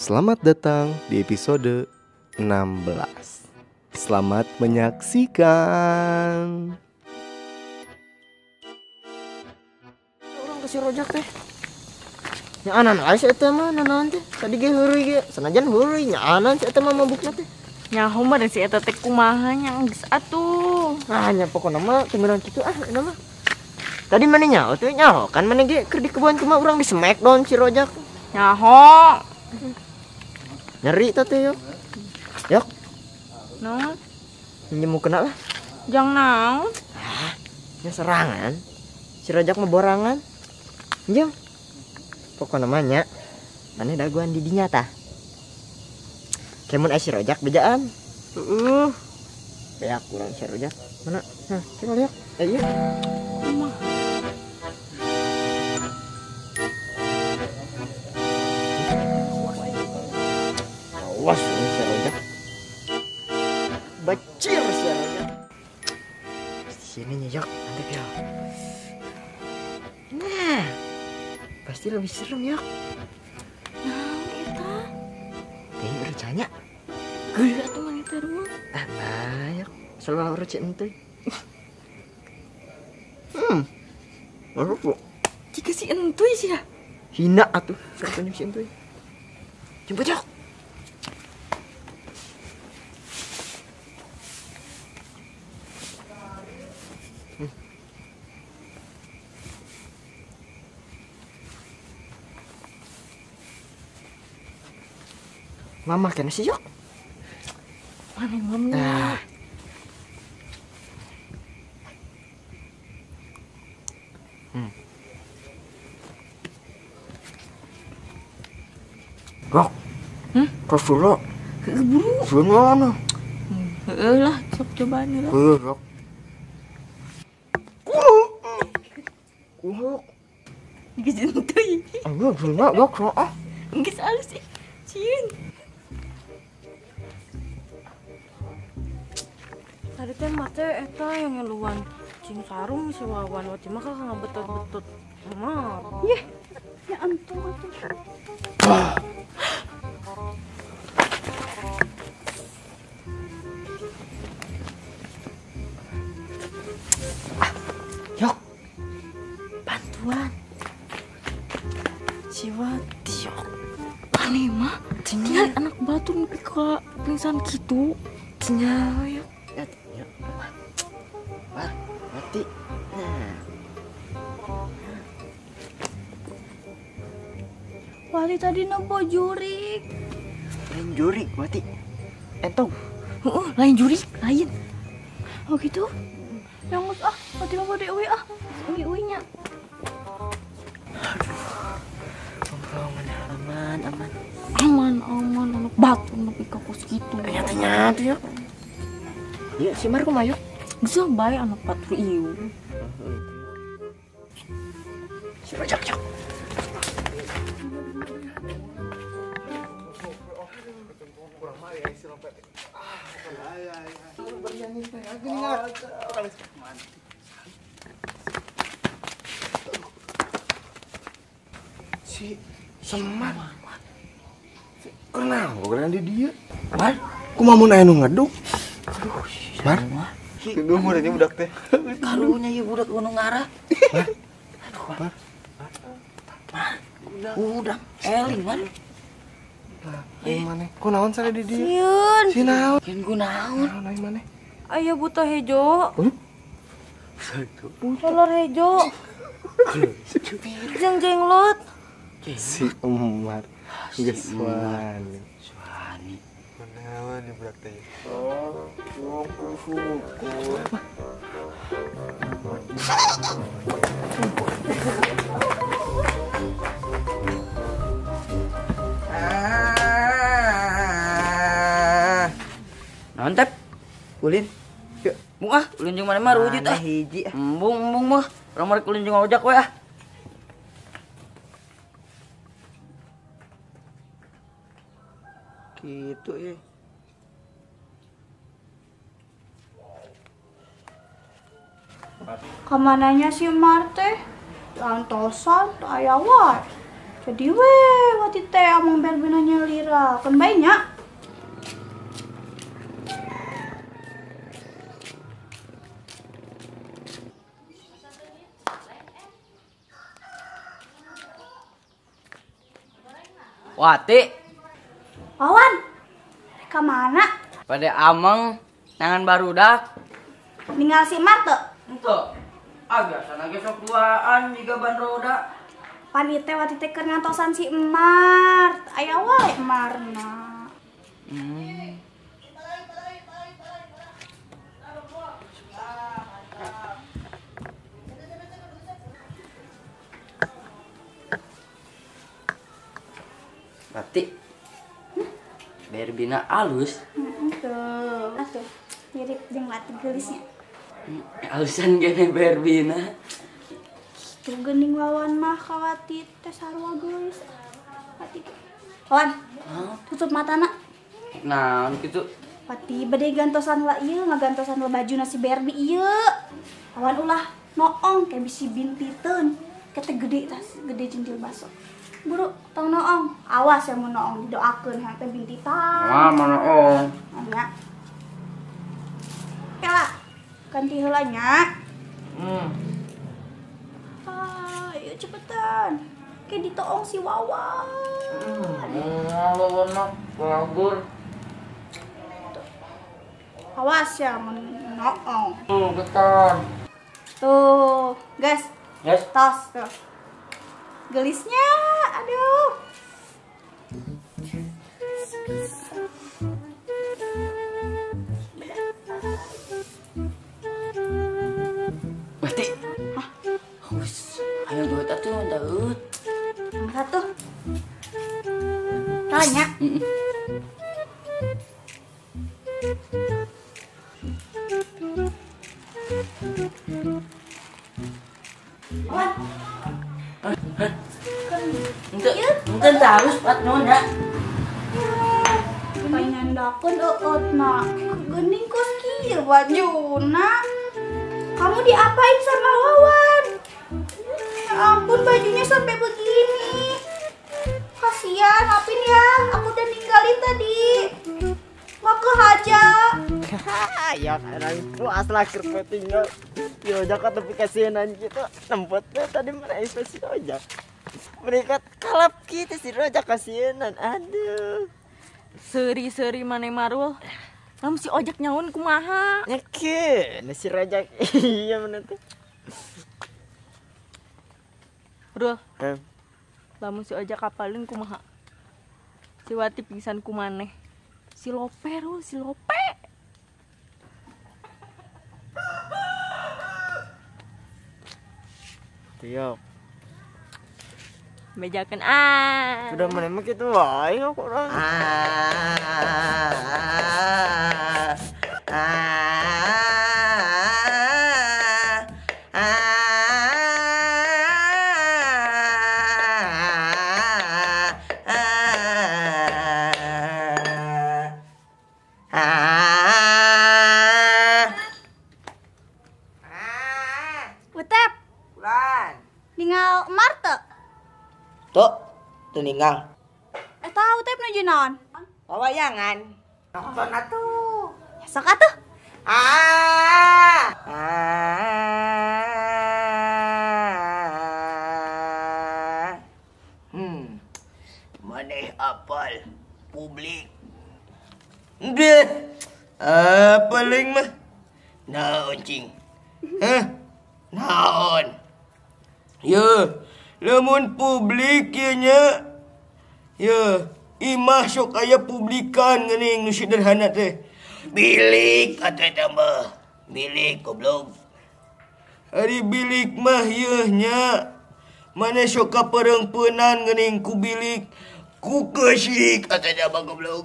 Selamat datang di episode 16. Selamat menyaksikan. Urang ke si Rojak teh. Nyaanan aya si eta mah nanaon teh. Tadi ge heureuy ge, sanajan heureuy nyaanan si eta mah mabukna teh. Nyaho mah si eta teh kumaha nya geus atuh. Ah nya pokona mah teu meunang kitu ah eta mah. Tadi mana nyaho teh nyaho kan mana ge keur di kebun kumaha urang di smackdown si Rojak. Nyaho. Nyeri teh teh yok. Yok. Naon? Nyemu kena lah. Jang naon? Ah, nya serangan. Si Rojak mah borangan. Jang. Pokona mah nya maneh dagoan di dinya tah. Kemun aya si Rojak bejaan. Heeh. Beak urang si Rojak. Mana? Nah, coba lihat. Iya. Kumaha? Awas si Rojak. Becir si Rojak. Sini nyok, mantap ya. Nah, pasti lebih serem yok. Nah, eta. Teh urucannya. Geulah atuh mah eta rumah. Ah, nah, yok. Selalu uruc entuy. Masuk kok. Jika si entuy sih ya. Hina atuh, serem si entuy. Jemput yok. Mama kena sih yok. Mana mama? Nah. Gok. Kasula. Keburu. Gimana? Heeh lah, sok cobaan lah. Heeh, Gok. Kuhuk. Geus entuy. Aduh, gila, Gok, ah. Geus alus ih. Cieun. Tadi teh mah teh eta yang ngeluan cing sarung si Wawan wati mah kakak ngabetot-betot. Mah. Yeh, ya antum atuh. Ah, yok. Bantuan. Si Wati yok. Aneh mah, tinggal anak batu nepi ka pingsan kitu. Tinggal yok. Wat, mati. Nah. Wati tadi nempo jurik. Lain jurik, Wati. Entong. Heeh, lain jurik, lain. Oh gitu? Yang ah, Wati mah bade euy ah. Euy nya. Aduh. Aman, aman. Aman, aman anak batu nepi ka kos kitu. Nyata-nyata ya. Ya, si Marco mah yuk. Bisa bae anak patru ieu. Si Rojak yok. Si Semar. Kenapa kalian di dia? Mar, kumaha mun aya nu ngeduk? Aduh, Mar. Kudu mun ini budak teh. Karunya ieu budak nu ngarah. Mar. Aduh, Mar. Mar. Udah, eling, Mar. Lah, aing maneh. Kunaon sare di dieu? Sieun. Si naon? Sieun kunaon? Naon aing maneh? Aya buta hejo. Huh? Kolor hejo. Jeung jenglot. Si Umar. Geus wani. Wani. Kunaon di budak teh? Naon tep? Ulin. Yuk, mung ah, ulin jeung mana mah rujit ah. Hiji ah. Embung embung mah. Urang mah ulin jeung ojak we ah. Gitu ya. Kamananya si Mar teh? Antosan aya wae. Jadi weh Wati teh amang Barbina nyalira. Keun bae nya. Wati. Wawan. Ka mana? Pada amang nangan barudak. Ninggal si Mar teu? Henteu. Ah biasana ge sok duaan jiga ban roda. Pan ieu teh Wati teh keur ngantosan si Mar. Aya wae Marna. Wati. Barbina alus. Tuh. Tuh. Mirip jeung Wati geulisnya. Alusan gene Barbina. Kitu geuning Wawan mah ka Wati teh sarua geulis. Wati. Wawan. Tutup matana. Naon kitu? Wati bade gantosan la ieu, ngagantosan la bajuna si Barbie ieu. Wawan ulah noong kayak bisi bintiteun. Kete gede tas, gede jendil baso. Buru tong noong, awas ya mun noong didoakeun hayang teh bintitan. Wah, mana noong. Nya. Kela, ganti heula nya. Ayo cepetan. Kayak ditoong si Wawan. Wawan mah bagus. Awas ya mun noong. Tuh, getan. Tuh, guys. Yes. Tos tuh. Gelisnya, aduh. Wati. Hah? Hus, ayo duit atuh daud. Nomor satu. Tanya. Wan. Ente harus pat nuhun ya. Panyandakeun eueutna. Geuning kos kieu bajuna. Kamu diapain sama Wawan? Ya ampun bajunya sampai begini. Kasihan, maafin ya. Aku udah ninggalin tadi. Mau ke haja. Ya sekarang puas lah keur tinggal. Si Ojak tapi kasihanan gitu. Nempotnya tadi mana si Ojak. Mereka kalap kita si Rojak kasihanan. Aduh. Seri-seri maneh marul. Lamun si Ojak nyaun kumaha? Nyekeun si Rojak. Iya mana tuh. Rul. Lamun si Ojak kapalin kumaha? Si Wati pingsan ku maneh. Si Lope, Rul, si Lope. Tiap. Bejakeun ah. Sudah mana mah kitu wae kok urang. Utep. Bulan. Ninggal Marte. Tuh, tuh ninggal. Eta Utep nuju naon? Wawayangan. Nonton atuh. Ya sok atuh. Maneh apal publik. Deh. Apa ling mah? Naon cing? Hah? Naon? Ye, lamun publik ye nya. Ye, imah sok aya publikan geuning nu sederhana teh. Bilik atuh eta mah. Bilik goblok. Ari bilik mah yeuh nya. Mane sok kapereungpeunan geuning ku bilik. Ku keusik atuh eta mah goblok.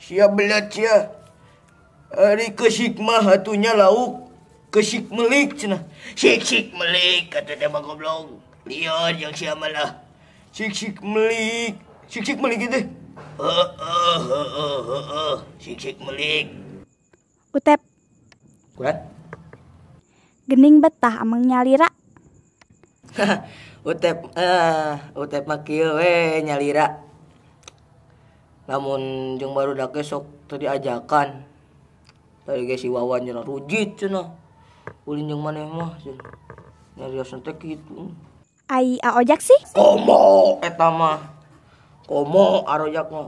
Sia belet sia. Ari keusik mah atuh nya lauk. Kesik melik cenah. Sik-sik melik kata dia mah goblok. Liar yang sia malah. Sik-sik melik. Sik-sik melik itu. Heeh heeh heeh. Sik-sik melik. Utep. Kuran? Gening betah amang nyalira. Utep Utep mah kieu we nyalira. Lamun jeung barudak ge sok teu diajakan. Tadi ge si Wawan cenah rujit cenah. Ulin jeung maneh mah cenah. Nyarios teh kitu. Ai Aojak sih? Komo eta mah. Komo arojak mah.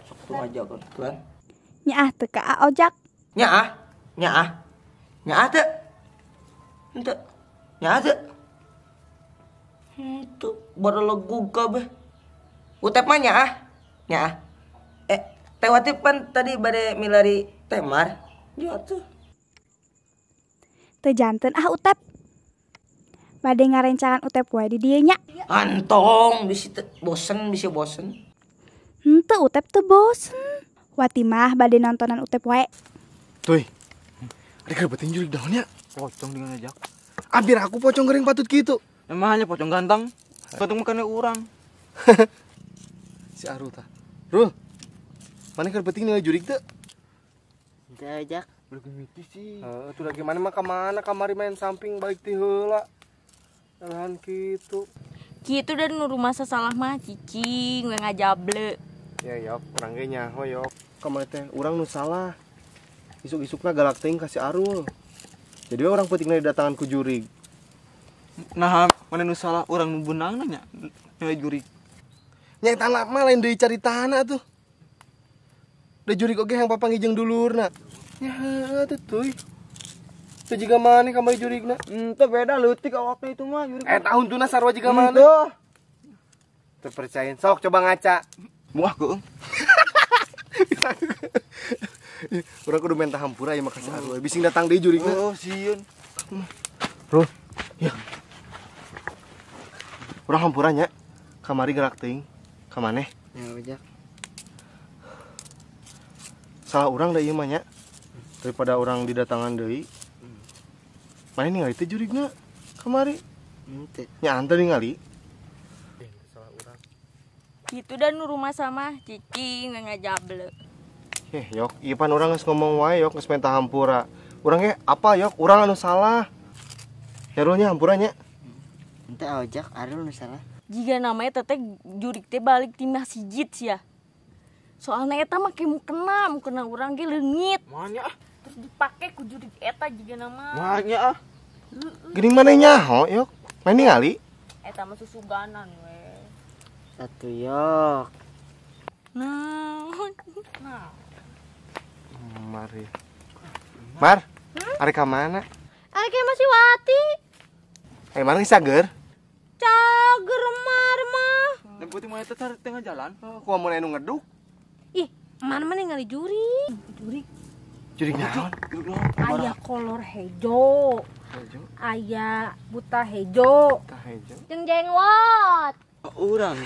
Sok teu ngajakan kan. Nyaah teu ka Aojak. Nyaah. Nyaah. Nyaah teu. Henteu. Nyaah teu. Henteu barelegug kabeh. Utep mah nyaah. Nyaah. Teh Wati pan tadi bade milari temar. Ya tuh. Teu janten ah Utep. Bade ngarencangan Utep wae di dieu nya. Antong bisi bosen, bisi bosen. Henteu Utep teu bosen. Wati mah bade nontonan Utep wae. Tuy. Ada kerebetin jurig daunnya. Pocong dengan ajak. Hampir aku pocong gering patut gitu. Emang hanya pocong ganteng. Ganteng makannya orang. Si Arul tah. Rul. Mana kerebetin nilai jurig teu? Teu ajak. Belum mimiti sih. Heeh, tuh lagi mana mah ka mana kamari main samping balik ti heula. Alahan kitu. Kitu dan nu rumah salah mah cicing we ngajable. Ya yok, urang ge nyaho yok. Kamari teh urang nu salah. Isuk-isukna galak teuing ka si Arul. Jadi we urang peutingna didatangan ku jurig. Nah, mana nu salah urang nu beunangna nya nilai jurig. Nya eta mah lain deui cari tanah tuh. Da jurig oge hayang papanggih jeung dulurna. Ya heueuh tuh tuy. Teu jiga maneh kamari jurigna. Henteu beda leutik awakna itu mah jurig. Tahun tuna sarua jiga maneh. Teu percayain sok coba ngaca. Muah keung. Urang kudu minta hampura ya makasih Arul. Bising datang deui jurigna. Oh, sieun. Rul, ya. Urang hampura nya. Kamari gerak teuing. Ka maneh? Ya, ojak. Salah urang da ieu mah nya. Daripada orang didatangan deui. Maneh ningali teh jurigna kamari? Henteu. Nya ante ningali. Salah urang. Kitu dan nu rumah sama cicing we ngajable. Yok, ieu pan urang geus ngomong wae yok, geus minta hampura. Urang ge apa yok, urang anu salah. Ya Rul nya hampura nya. Henteu Aojak, Arul nu salah. Jiga namanya teteh jurig teh balik ti masjid sia. Soalna eta mah mukena urang ge leungit. Manya ah. Terus dipake ku jurig eta jiga nama. Manya ah. Geuning maneh nyaho yok, maneh ningali? Eta mah susuganan we. Atuh yok. Nah. Nah. Mar ya. Mar, arek ka mana? Arek ka si Wati. Mana geus cager? Cager Mar mah. Dan putih mah eta tengah jalan. Kumaha mun anu ngeduk? Ih, mana mana ningali jurig. Jurig. Jurig naon? Aya kolor hejo. Aya buta hejo. Buta hejo. Jeung jenglot. Urang.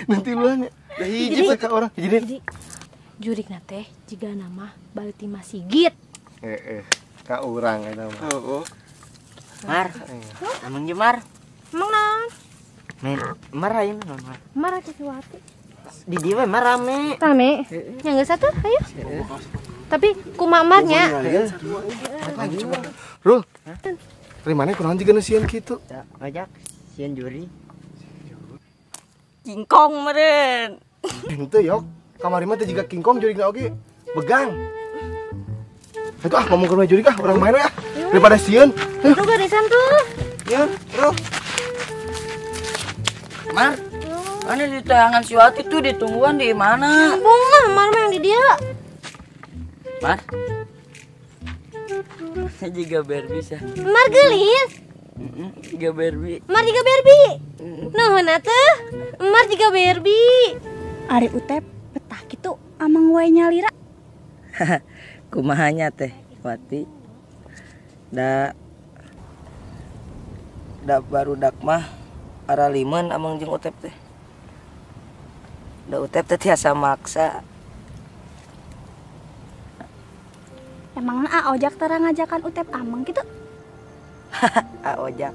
Nanti lu nya. Da hiji ka urang. Jadi jurigna teh jiga nama balik ti masjid. Ka urang eta mah. Heeh. Mar. Amang jeung Mar. Emang naon? Men, Mar ayeuna naon Mar? Mar ka si Wati. Di dieu we mah rame. Rame? Nya geus atuh, ayo. Tapi kumaha Mar nya? Rul. Ari maneh kunaon jiga nu sieun kitu? Ojak, sieun juri. Kingkong meureun. Henteu yok. Kamari mah teh jiga kingkong jurigna oge begang. Atuh ah ngomongkeun we jurig ah urang main we ah. Daripada sieun. Tuh garisan tuh. Ya, Rul. Mar. Mana di tangan si Wati tuh ditungguan di mana? Bunga, Mar mah yang di dia. Mar. Jiga Barbie sah. Mar geulis. Jiga Barbie. Mar jiga Barbie. Nuhun atuh. Mar jiga Barbie. Ari Utep betah kitu amang wae nyalira. Kumahanya teh Wati. Da barudak mah aralimeun amang jeung Utep teh. Da Utep teh tiasa maksa. Emangna Aojak tara ngajakan Utep amang kitu? Aojak.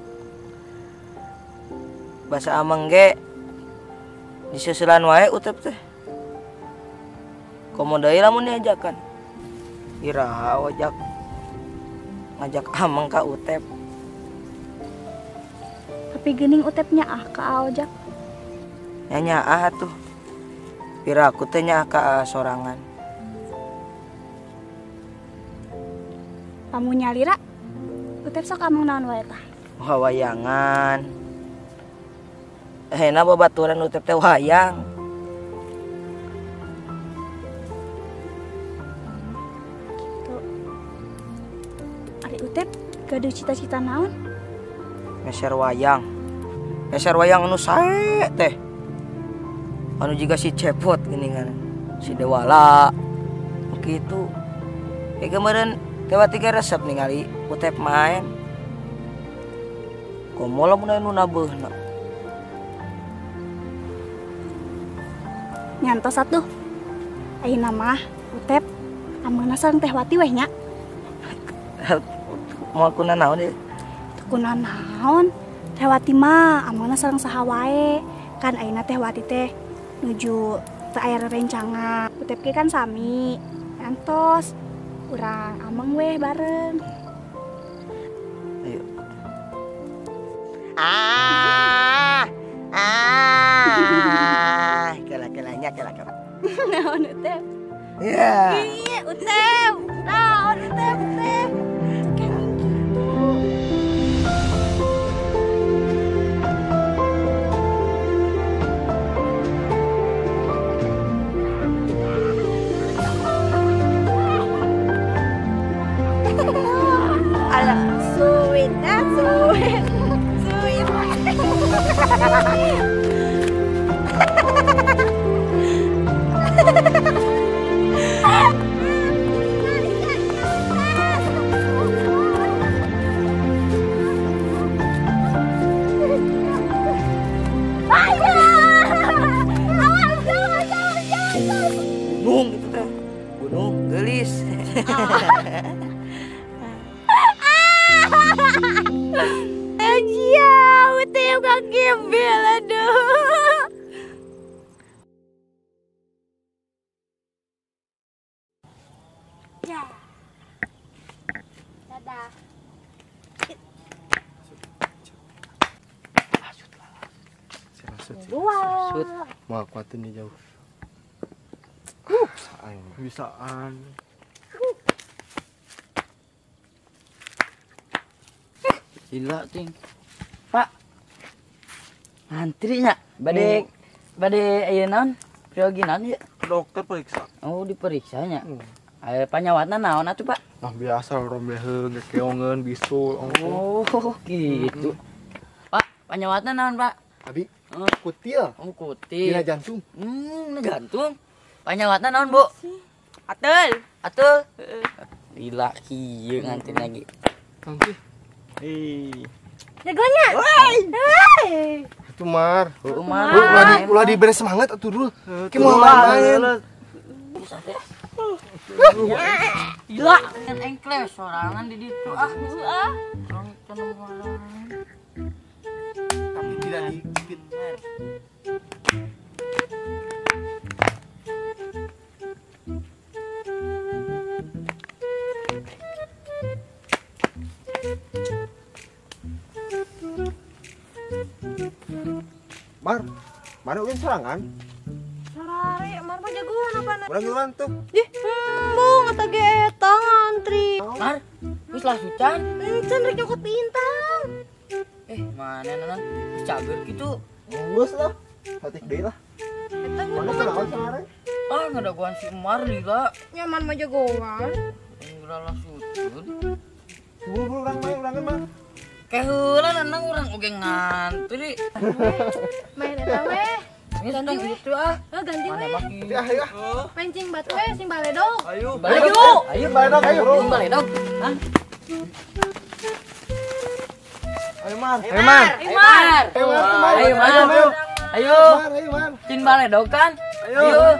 Basa amang ge disusulan wae Utep teh. Komo deui lamun diajakan. Iraha Ojak. Ngajak ameng ka Utep. Tapi geuning Utepnya ah ka Aojak. Nya nyaah atuh. Pira aku teh nyaah ka sorangan. Lamun nyalira Utep sok ameng naon wae tah? Wayangan. Hena babaturan Utep teh wayang. Gitu. Ari Utep gaduh cita-cita naon? Meser wayang. Meser wayang anu sae teh. Anu jiga si Cepot geuningan. Si Dewala. Kitu. Eh kemarin Tewati ge resep ningali Utep main. Komo lamun aya nu nabeuna. Nyantos atuh. Ayeuna mah Utep ameuna sareng Teh Wati weh nya. Moal kuna naon ieu? Teu kuna naon? Teh Wati mah ameuna sareng saha wae. Kan ayeuna Teh Wati teh nuju teu aya rerencangan. Utep ge kan sami. Nyantos urang ameng weh bareng. Ayo. Kela-kelanya kela-kela. Naon Utep? Ya. Iya, Utep. Naon Utep, Utep. Kan gitu. Alah, sweet, sweet, sweet. Gunung itu teh, gunung gelis. Iya, Utep kagebel aduh. Ya. Dadah. Sut. Mau kuatin nih jauh. Bisaan. Gila ting. Pak. Ngantri nya. Bade bade ieu naon? Priyogi naon ieu? Dokter periksa. Oh, diperiksa nya. Aya panyawatna naon atuh, Pak? Nah, biasa rombeheun, kekeongeun, bisul. Oh, gitu. Pak, panyawatna naon, Pak? Abi, kutil. Oh, kutil. Dina jantung. Jantung. Panyawatna naon, Bu? Atul. Atul. Gila kieu ngantri lagi. Nanti. Hei. Jagonya. Woi. Itu Mar. Heeh, Mar. Ulah dibere semangat atuh dulu. Ki mau main. Gila, kan engkles sorangan di ditu ah. Ah. Tapi tidak dikit. Mar, mana ulin sorangan? Sarare, Mar mah jagoan apaan? Urang ngiluan tuh. Ih, embung eta ge eta ngantri. Mar, geus lah sucan. Encan rek nyokot bintang. Mana naon? Geus cager kitu. Geus lah. Satik deui lah. Eta mana naon sarare? Ah, ngadagoan si Mar lila. Nyaman mah jagoan. Ulah lah sucun. Buru-buru urang main, urangan mah. Keheula nang urang oge ngantri. Main eta weh. Ganti we. Ah. Ganti we. Ayo ah. Pencing batu we sing baledog. Ayo. Ayo. Ayo baledog ayo. Sing baledog. Hah? Ayo Mar. Ayo Mar. Ayo Mar. Ayo Mar. Ayo. Ayo Mar. Cin baledog kan? Ayo.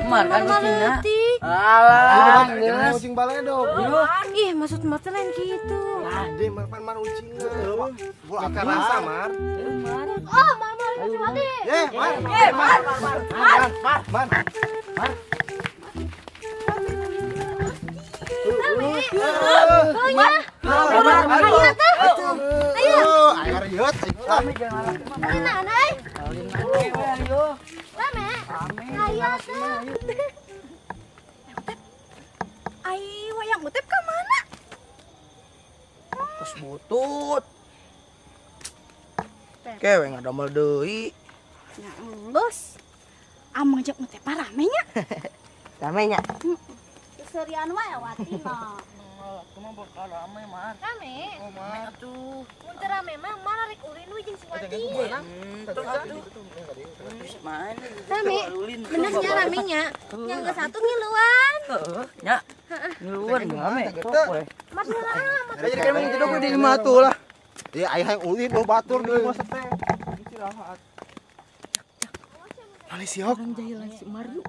Mar kan kucingna. Alah, geus. Kucing baledog. Ih, maksud Mar teh lain kitu. Ade Mar pan Mar ucingna. Bukan rasa Mar. Oh, Mar Mar kasih mati. Eh, Mar. Eh, Mar. Mar. Mar. Mar. Mar. Mar. Ayo teh. Ayo. Ayo riut. Ayo naon euy? Rame. Ayo teh. Utep. Ai wayang Utep ka mana? Terus butut. Kewe ngadamel deui. Ya geus. Amang jeung Utep mah rame nya. Rame nya. Keserian wae Wati mah. Kumaha bakal rame mah. Rame. Oh mah atuh. Mun teu rame mah rek ulin we jeung si Wati. Rame. Bener nya rame nya. Nya geus satu ngiluan. Heeh, nya. Ngiluan rame. Mas heula amat. Jadi kan mun jedog di imah atuh lah. Ieu aya hayang ulin bau batur di imah teh. Istirahat. Mali siok. Urang jahilan si Mario.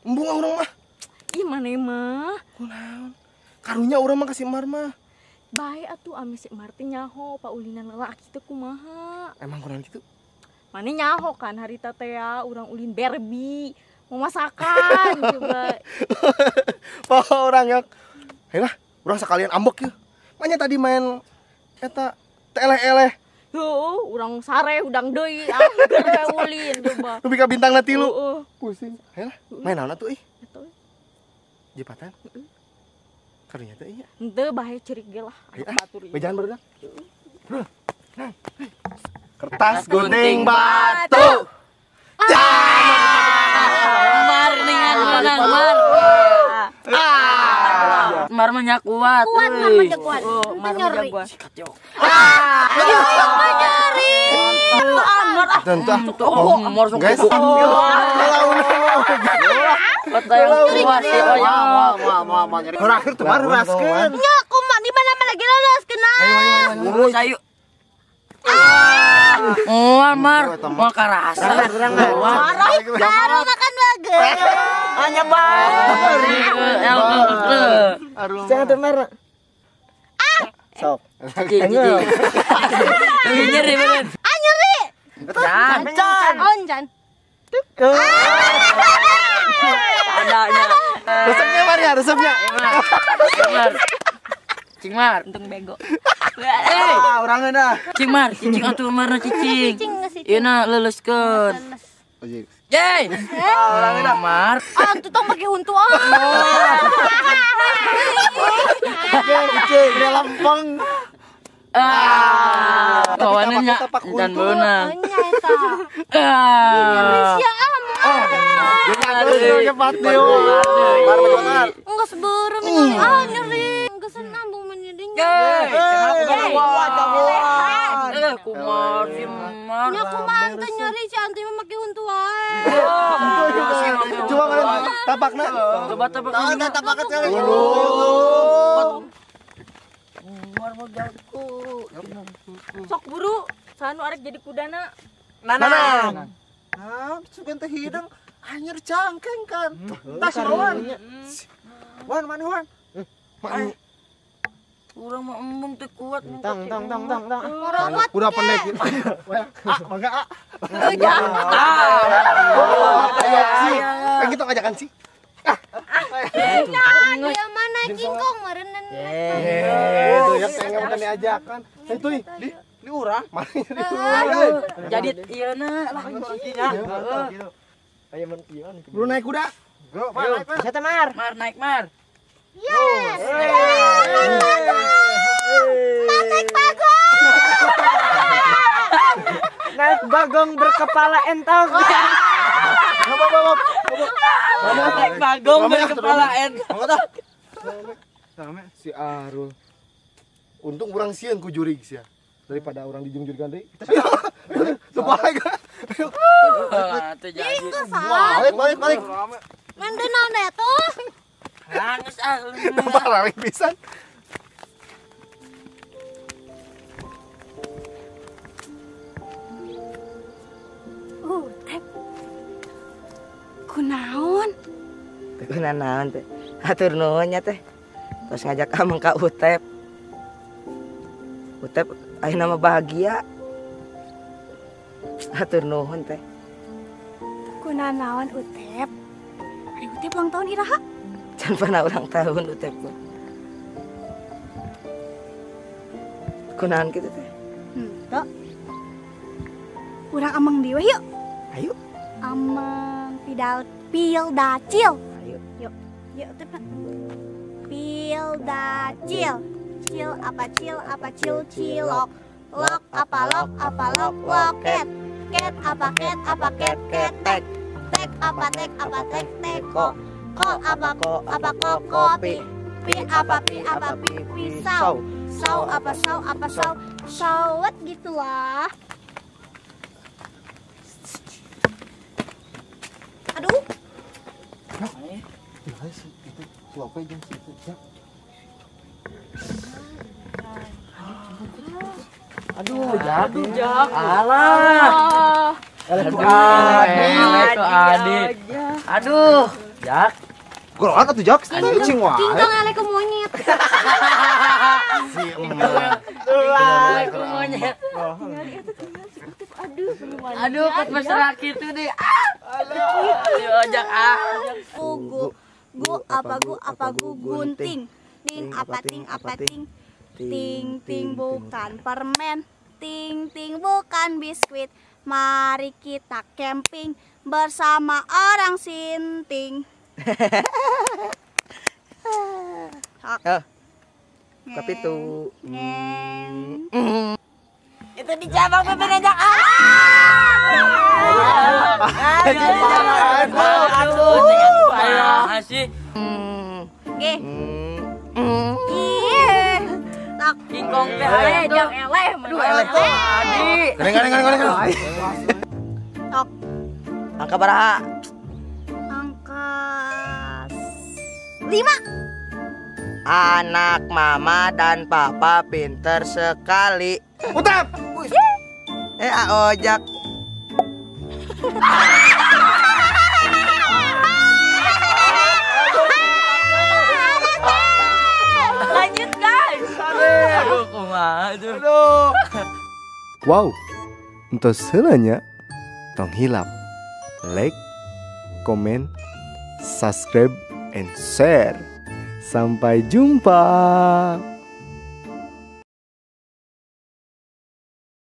Embung urang mah. Ih maneh mah. Kunaon? Karunya urang mah ka si Mar mah. Bae atuh ame si Mar teh nyaho paulinan lalaki teh kumaha. Emang kunaon kitu? Maneh nyaho kan harita teh ya urang ulin Barbie mau masakan coba. Poho urang yok. Hayolah, urang sekalian ambek yeuh. Manya tadi main eta teh eleh-eleh. Heuh, urang sare udang deui angger we ulin coba. Nepi ka bintangna 3. Heeh. Pusing. Hayolah, main naon atuh ih? Eta we. Jepatan. Karunya teh ieu. Henteu bae ceurik ge lah anak batur ieu. Bejaan barudak. Kertas gunting batu. Mar ningan menang Mar. Mar mah nya kuat. Kuat Mar mah nya kuat. Mar mah nya kuat. Sikat yo. Nyeri. Mar ah. Tentu. Oh, Mar sok. Guys. Kata yang kuat sih oh ya. Moal nyeri. Terakhir tuh baru raskeun. Nya kumaha di mana-mana lagi raskeun ah. Ayo ayo ayo. Ayo. Moal Mar, moal karasa. Baru makan bager. Hanya bager. Jangan tuh Mar. Ah. Sok. Nyeri bener. Ah nyeri. Can. Oh, can. Adanya. Resepnya Mar ya, resepnya. Mar. Cing Mar, untung bego. Ah, urang dah. Cing Mar, cicing atuh Mar cicing. Ieu na leuleuskeun. Yeay. Urang dah Mar. Ah, tuh tong make huntu ah. Cicing, dia lempeng. Ah, kawannya nya dan beunang. Nya eta. Ah. Sia ah. Cepat deh. Mar. Enggak sebeureum ini. Ah, nyeri. Enggak senambung menyedinya. Kumar si Mar. Nya kumaha teh nyeri si anti mah make huntu wae. Coba kalian tapakna. Coba tapak. Tapak sekali. Mar mah jago. Sok buru, saha nu arek jadi kudana? Nanang. Nah, sugan teh hidung anyar cangkeng kan. Tas Wan. Wan mana Wan? Urang mah embung teh kuat. Tang tang tang tang tang. Udah pendek. Ah, mangga ah. Kan kita ngajakan sih. Dia mana kingkong meureun. Itu ya pengen makan diajakan. Itu di urang. Jadi ieu na lah kuncinya. Ayo mun ieu. Buru naik kuda. Go, Mar, naik Mar. Saya Mar. Mar naik Mar. Yes. Mar naik bagong. Naik bagong berkepala entong. Naik bagong berkepala entong. Si Arul. Untung urang sieun ku jurig sia. Daripada orang dijung-jurigan deui. Sebalik. Balik balik balik. Mende naon atuh? Nangis ah. Balik pisan. Tep. Kunaon? Teh kunaon teh. Hatur nuhun nya teh. Terus ngajak ameng ka Utep. Utep ayeuna mah bahagia. Hatur nuhun teh. Kunanaon Utep? Ari Utep ulang tahun iraha? Can pernah ulang tahun Utep mah. Kunaon kitu teh? Henteu. Urang ameng deui we yuk. Ayo. Ameng pil dacil. Ayo. Yuk. Yuk teh. Pil dacil. Cil apa cil cilok. Lok apa lok apa lok loket. Ket apa ket ketek. Tek apa tek teko. Ko apa ko kopi. Pi apa pi pisau. Sau apa sau sawat gitulah. Aduh. Itu siapa jeung si itu? Aduh, Jak. Alah. Eleh Adi. Aduh, Jak. Gorongan atuh Jak, cing wae. Tinggal eleh ke monyet. Si emak. Eleh ke monyet. Aduh, aduh, kot mesra kitu deh. Aduh, Jak ah. Gu gu apa gu gunting. Ting apa ting. Ting ting bukan permen, ting ting bukan biskuit. Mari kita camping bersama orang sinting. Tapi tuh itu di cabang pimpin aja. Aduh, sih. Oke. Kingkong teh aya tuh. Eleh, aduh eleh teh Adi. Goreng. Tok. Angka baraha? Angka 5. Anak mama dan papa pinter sekali. Utap. Ojak. Lanjut guys. Aduh, kumaha aduh. Wow. Entos heula nya. Tong hilap. Like, comment, subscribe, and share. Sampai jumpa.